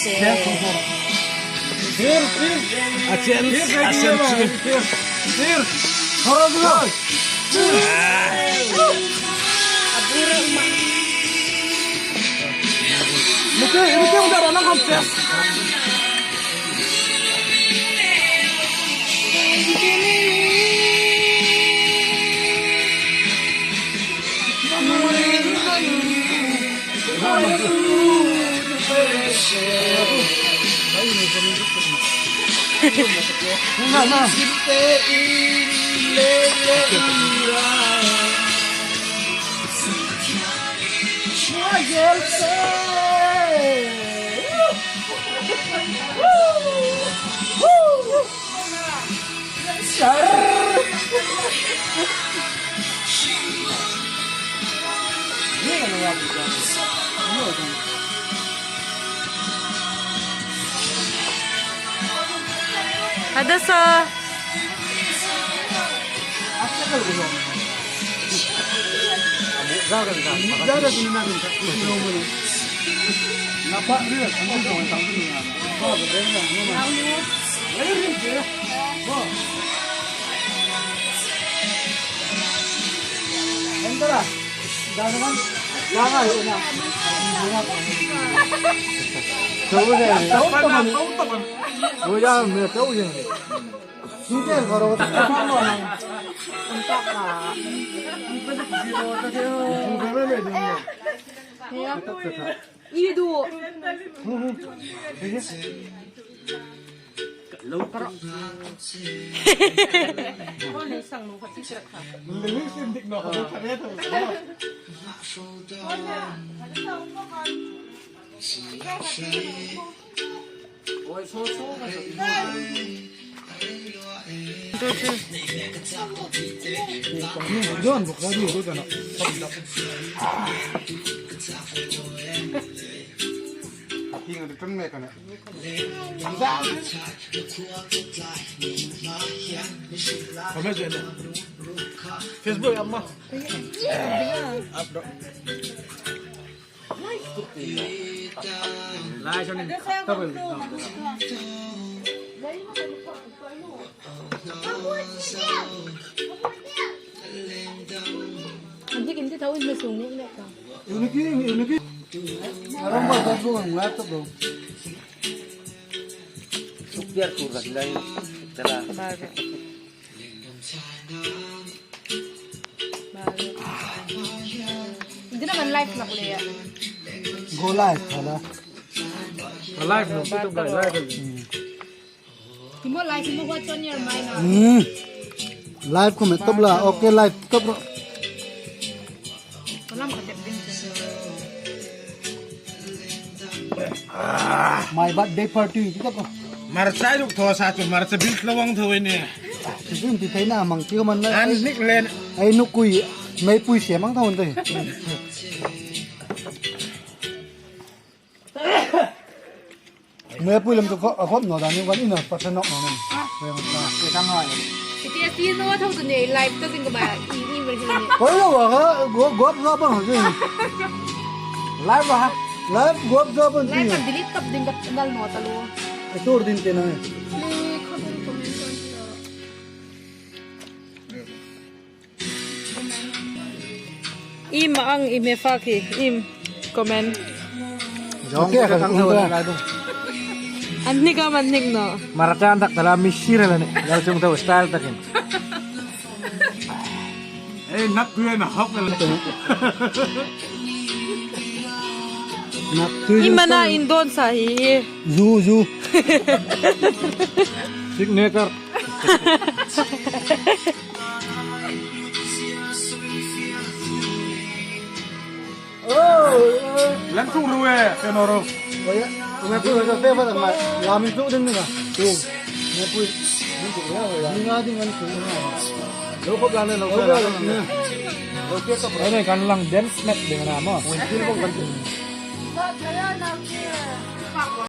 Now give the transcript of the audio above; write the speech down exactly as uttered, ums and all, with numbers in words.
Tir, tir. A chen, a chen, tir. Tir. Thoro dilo. Mute, mute, mute, rona kom ches. Hadassah. Idu. Facebook amma. Upload. An thik in ti thaw in ma sung ni ne ka. Uniki, uniki. Arang ba ba bu ang la to bo. Suk biar tur ka hilai. Tara. Ba. Hindi naman live na ko niya. Go live, hala. Live, no? Ito ba, live. Hmm. Hindi mo live, hindi mo what's on your mind, ah. Hmm. Live ko me tabla, okay, live tabla. Walang katip din siya. My birthday party, kita ko. Marcha yuk thaw sa chu, marcha bil lawang thaw ini. Sijin ti thei na mang ti ko man na. An nik len. Ai nu kui, mai pui se mang thaw te. Mai pui lam chu ko, a khop no da ni wan ina pa sa nok no ni. Wen ta. Ke ta ngai. Ti ti no thaw tu ni live ta ding ka ba, i, i mer hi ni. Ko lo wa ka, go, go up sa ba ha. Live wa. Live go up sa ba ni. Live ka delete tap ding ka dal no ta lo. Tur din te na. Im ang, im e fa ki, im comment. Jong ke ka thang thang la dung. An nik am an nik naw. Marcha an tak tala mi sira la ni. Gal chung thaw style takin. Ei, nak tu na hok la. Nak tu. Im ana in don sa hi. Zu, zu. Signature. Lan chung ruwe, ke no ro. Oya, me pu ka pe pa ma, la mi tu den ni ka. Tu. Me pu. Ni nga ding an tu. Lo ko plan lo ko plan. Lo ke ka. Ene kan lang dance mat ding na mo. Wen til ko kan.